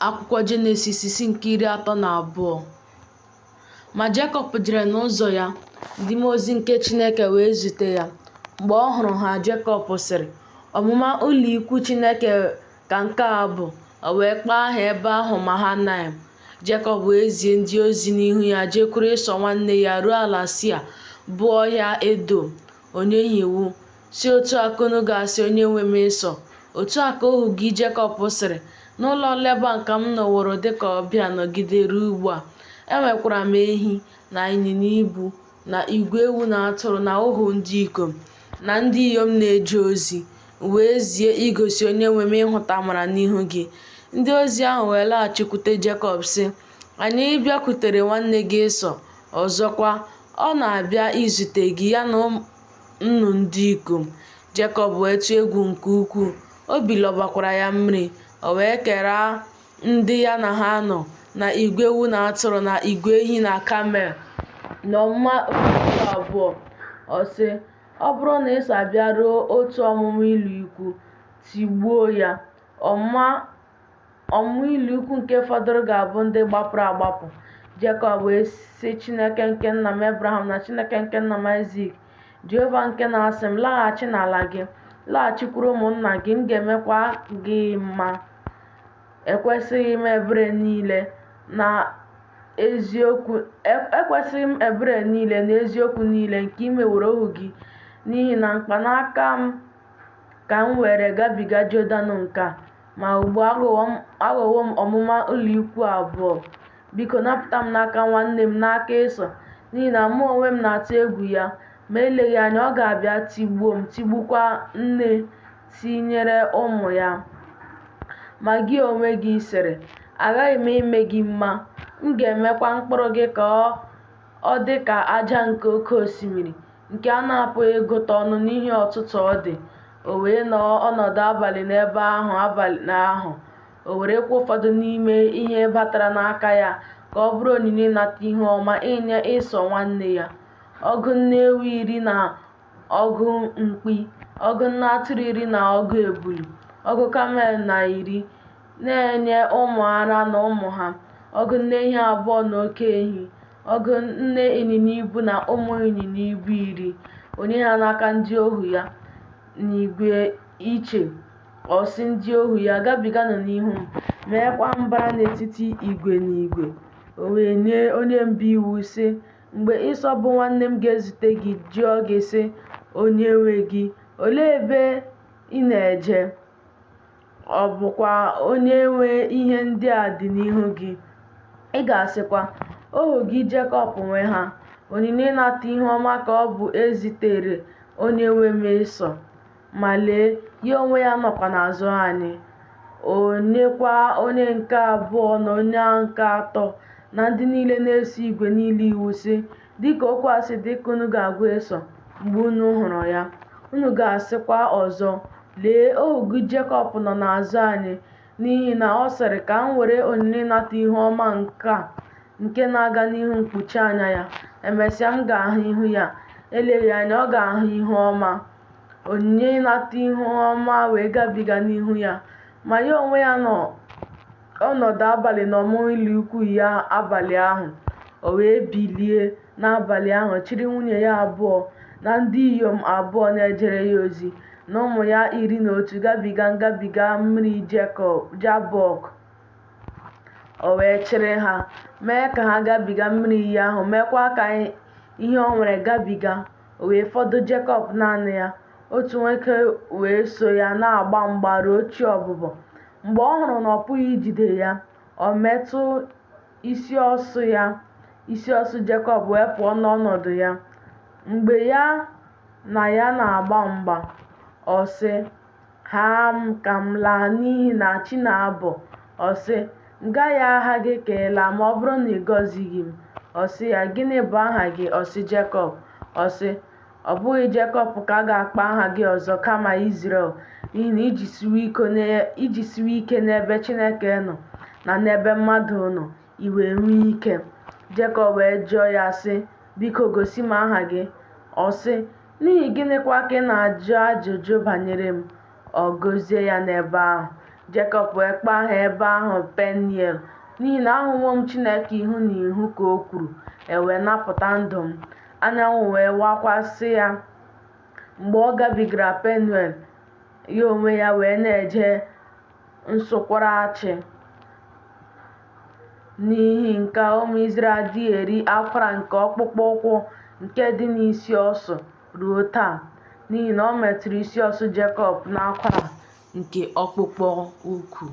Akwụkwọ Jenesis isi nke 32. Ma Jekọb jere n'ụzọ ya, ndị mmụọ ozi nke Chineke wee zute ya. Mgbe ọ hụrụ ha, Jekọb sịrị, Ọmụma ụlọikwuu Chineke ka nke a bụ. O wee kpọọ aha ebe ahụ Mahanaim. Jekọb wee zie ndị ozi n'ihu ya jekwuru Ịsọ nwanne ya ruo ala Sia, bụ ọhịa Edọm. O nye ha iwu, sị, Otu a ka unu ga-asị onyenwe m Ịsọ, Otu a ka ohu gị Jekọb sịrị, N'ụlọ Leban ka m nọworo dị ka ọbịa nọgide ruo ugbu a. Enwekwara m ehi, na ịnyịnya ibu, na igwe ewu na atụrụ, na ohu ndị ikom, na ndị inyom na-eje ozi. M wee zie igosi onyenwe m ịhụta amara n'ihu gị. Ndị ozi ahụ wee laghachikwute Jekọb, sị, Anyị bịakwutere nwanne gị Ịsọ, ọzọkwa, ọ na-abịa izute gị, ya na nnu ndị ikom. Jekọb wee tụọ egwu nke ukwuu, obi lọbakwara ya mmiri. O wee keraa ndị ya na ha nọ, na igwe ewu na atụrụ, na igwe ehi na kamel, na ọmụma ụlọikwuu abụọ. Ọ sị, Ọ bụrụ na Ịsọ abịaruo otu ọmụma ụlọikwuu, tigbuo ya. Ọmụma ụlọikwuu nke fọdụrụ ga-abụ ndị gbapụrụ agbapụ. Jekọb wee sị Chineke nke nna m Ebraham na Chineke nke nna m Aịzik, Jehova nke na-asị m, Laghachi n'ala gị, laghachikwuru ụmụnna gị, m ga-emekwa gị mma. Ekwesịghị m ebere niile na eziokwu niile nke i meworo ohu gị, n'ihi na mkpanaka m ka m were gabiga Jọdan nke a, ma ugbu a aghọwo m ọmụma ụlọikwuu abụọ. Biko napụta m n'aka nwanne m, n'aka Ịsọ, n'ihi na mụ onwe m na-atụ egwu ya, ma eleghị anya ọ ga-abịa tigbuo m, tigbukwa nne tinyere ụmụ ya. Ma gị onwe gị sịrị, Aghaghị m ime gị mma, m ga-emekwa mkpụrụ gị ka ọ dị ka aja nke oke osimiri, nke a na-apụghị ịgụta ọnụ n'ihi ọtụtụ ọ dị. O wee nọọ ọnọdụ abalị n'ebe ahụ abalị ahụ. O werekwa ụfọdụ n'ime ihe batara n'aka ya ka ọ bụrụ onyinye ịnata ihu ọma inye Ịsọ nwanne ya, ọgụ nne ewu 10 na ọgụ mkpi, ọgụ nne atụrụ 10 na ọgụ ebulu, ọgụ kamel na 10 na-enye ụmụ ara na ụmụ ha, ọgụ nne ehi abụọ na oke ehi, ọgụ nne ịnyịnya ibu na ụmụ ịnyịnya ibu 10, o nye ha n'aka ndị ohu ya n'igwe iche. Ọ sị ndị ohu ya, Gabiganụ n'ihu m, meekwa mbara n'etiti igwe na igwe. O wee nye onye mbụ iwu, sị, Mgbe Ịsọ bụ nwanne m ga-ezute gị jụọ gị, sị, Onyenwe gị, olee ebe ị na-eje? Ọ bụkwa onye nwe ihe ndị a dị n'ihu gị? Ị ga-asịkwa, Ohu gị Jekọb nwe ha. Onyinye ịnata ihu ọma ka ọ bụ e zitere onyenwe m Ịsọ. Ma lee, ya onwe ya nọkwa n'azụ anyị. O nyekwa onye nke abụọ na onye nke atọ na ndị niile na-eso igwe niile iwu, sị, Dị ka okwu a si dị ka unu ga-agwa Ịsọ mgbe unu hụrụ ya. Unu ga-asịkwa ọzọ, Lee, ohu gị Jekọb nọ n'azụ anyị, n'ihi na ọ sịrị, Ka m were onyinye ịnata ihu ọma nke a nke na-aga n'ihu m kpuchie anya ya. Emesịa, m ga-ahụ ihu ya, eleghị anya ọ ga-ahụ ihu ọma. Onyinye ịnata ihu ọma wee gabiga n'ihu ya, ma ya onwe ya nọ ọnọdụ abalị n'ọmụma ụlọikwuu ya abalị ahụ. O wee bilie n'abalị ahụ chịrị nwunye ya abụọ na ndị inyom abụọ na-ejere ya ozi na ụmụ ya 11 gabiga ngabiga mmiri Jabọk. O wee chịrị ha, mee ka ha gabiga mmiri iyi ahụ, meekwa ka ihe o nwere gabiga. O wee fọdụ Jekọb naanị ya. Otu nwoke wee so ya na-agba mgba ruo chi ọbụbọ. Mgbe ọ hụrụ na ọ pụghị ijide ya, o metụ isi ọsụ ya, isi ọsụ Jekọb wee pụọ n'ọnọdụ ya. Mgbe ya na ya na-agba mgba, ọ sị, Haa m ka m laa, n'ihi na chi na-abọ. Ọ sị, M gaghị aha gị ka ị laa ma ọ bụrụ na ị gọzighị m. Ọ sị ya, Gịnị bụ aha gị? Ọ sị, Jekọb. Ọ sị, Ọ bụghị Jekọb ka a ga-akpọ aha gị ọzọ, kama Izrel, n'ihi na i jisiwo ike n'ebe Chineke nọ na n'ebe mmadụ nọ, i wee nwee ike. Jekọb wee jụọ ya, sị, Biko, gosi m aha gị. Ọ sị, N'ihi gịnịkwa ka ị na-ajụ ajụjụ banyere m? Ọ gọzie ya n'ebe ahụ. Jekọb wee kpọọ aha ebe ahụ Peniel, n'ihi na ahụwo m Chineke ihu na ihu, ka o kwuru, e wee napụta ndụ m. Anyanwụ wee wakwasị ya mgbe ọ gabigara Penuel, ya onwe ya wee na-eje nsụkwarachi. N'ihi nke a ụmụ Izrel adịghị eri akwara nke ọkpụkpụ ụkwụ nke dị n'isi ọsụ ruo taa, n'ihi na o metụrụ isi ọsụ Jekọb n'akwara nke ọkpụkpụ ụkwụ.